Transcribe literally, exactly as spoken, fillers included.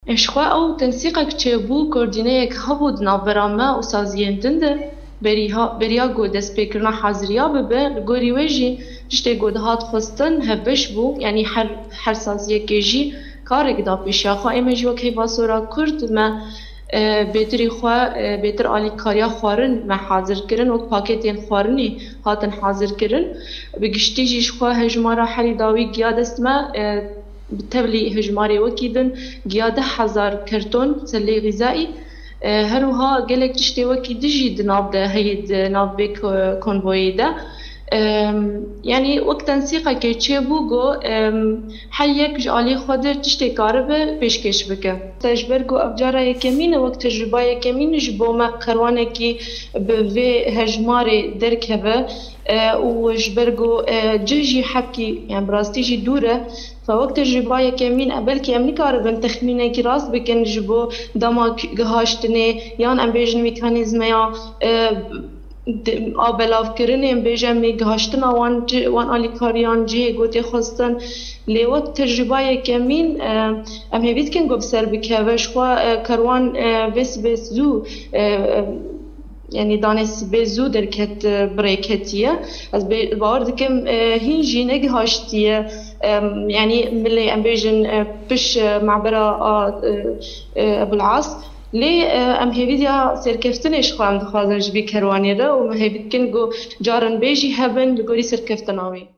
Ji xwe ew tensîqek çêbû, koordîneyek hebû di navbera me û saziyên din de. Beriha, beriya ku destpêkirina haziriya bibe, li gorî wê jî tiştê ku dihat xwestin hevbeş bû, yanî her, her saziyekê jî karek da pêşiya xwe. Ême jî wek Heyva Sora Kurd me, e, bêtirî xwe, e, bêtir alîkariya xwarin me hazir kirin, wek pakêtên xwarinê hatin hazir kirin. Bi giştî jî ji xwe hejmara herî dawî giya dest me, e, bi tevlî hejmarê wekî din giya deh hezar kerton selê xîzayî. E, her wiha gelek tiştê wekî din jî di nav de heye, di nav vê ko-, konvoyê de. E, yanî wek tensîqekê çêbû ku, e, her yek ji alî xwe de tiştê karibe pêşkêş bike. Te ji ber ku ev cara yekemîn e, wek tecrûba yekemîn ji bo me kerwanekî bi vê hejmarê derkeve, e, û ji ber ku, e, cih jî hepkî, yani bi rastî jî dûr e. Fe wek tecrûba yekemîn, e, belkî em nikaribin texmînekî rast bikin ji bo dema k-, gihaştinê, yan em bêjin mekanîzmeya, e, di-, a belavkirinê, em bêjin mê gihaştina wan ci-, wan alîkariyan cihê ku tê xwestin. Lê wek tecrûba yekemîn, e, em hêvî dikin ku bi ser bikeve. Ji xwe, e, kerwan, e, vê sibê zû, e, e, yanî danê sibê zû derket, e, bi rê ketiye. Ez bê-, bawer dikim, e, hîn jî negihaştiye. Em, yanî milê em bêjin, e, piş, e, mabera a, e, e, Ebul As. Lê, e, em hêviya serkeftinê ji xwe em dixwazin ji vî kerwanê re û me hêvî dikin ku carin bê jî hebin li gorî serkeftina wî.